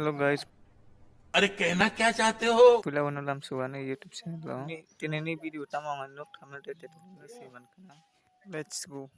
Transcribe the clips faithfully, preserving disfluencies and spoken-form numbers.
Hello guys. अरे कहना क्या चाहते हो? Puila wano lam suwani YouTube channel o. Ni, tini ni video tamo ang nok thamna de de se man kana. Let's go.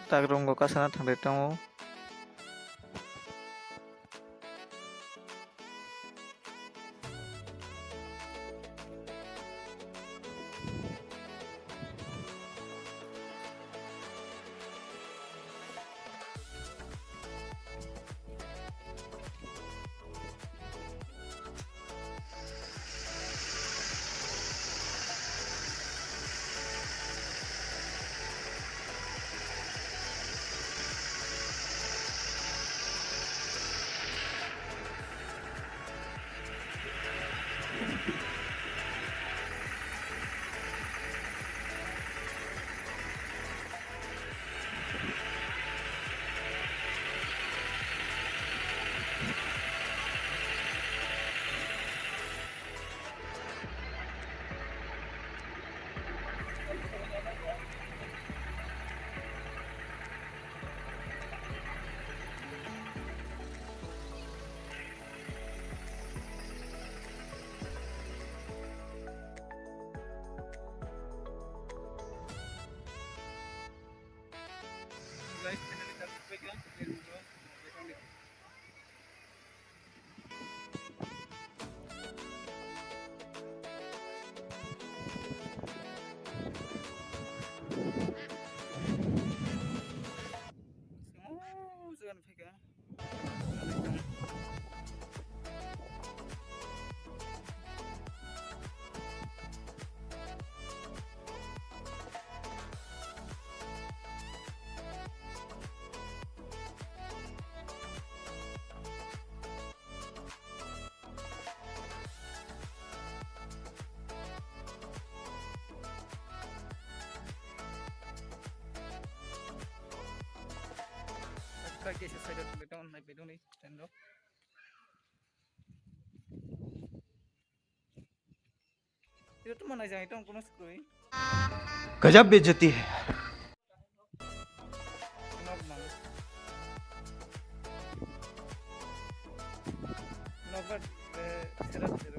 Tagrung bo kasana thangwi tongo. Kaisa side o tongwi tong nai bedong ni stand rok. Ito tuma nai jang itong kuno skroi. गजब बेइज्जती है। Nok mang. Nok ba, eh, sera sera.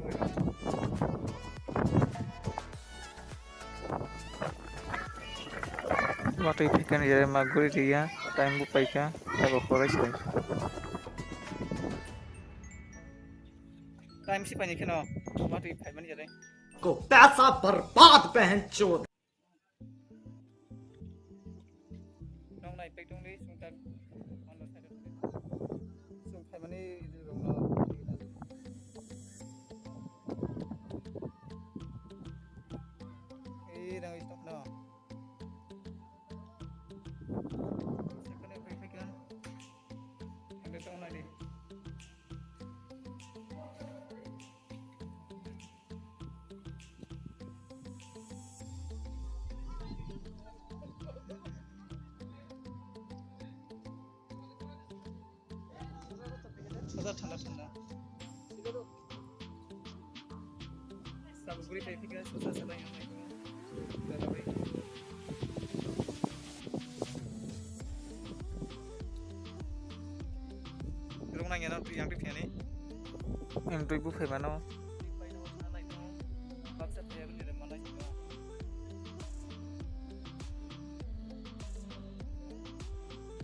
Watwi phaikha ni jere ma guri riya, time bo paikha, abo korai se. Time si paini kheno, watwi phaimani jere. को पैसा बर्बाद बहन चोद। Nong nai pek tong di, sung tak, on the side of the, sung phaimani, rong no. Eh, nang stop no. Second e pek pek kan. Ang de tong nai di. Sosa thanda thanda. Sabuguri tai phika sosa sosa yang naik. Dalam baik. Rung nang yana tu yang tu piani. Yang tu ibu phai mano. Baksa phai abin dire mana sih.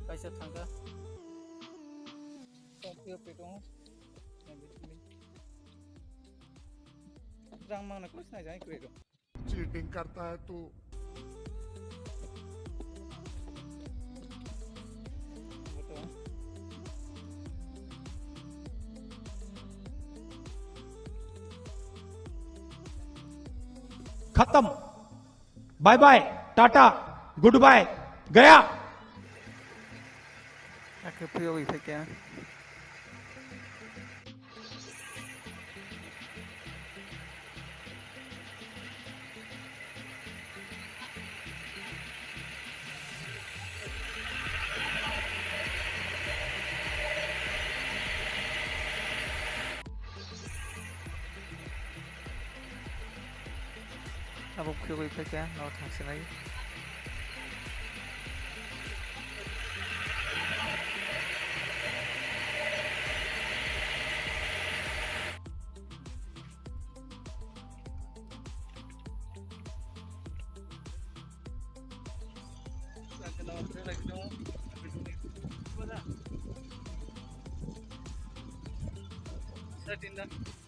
Kaisa thangka. Tong pio pe tong. Rang mang na koi sinai jai koi do. Cheating करता है तू। खत्म। Bye bye, tata, goodbye, गया। Akhe phiyogwi phaikha. Abo khegwi phaikha, no thangsinai. Satinda.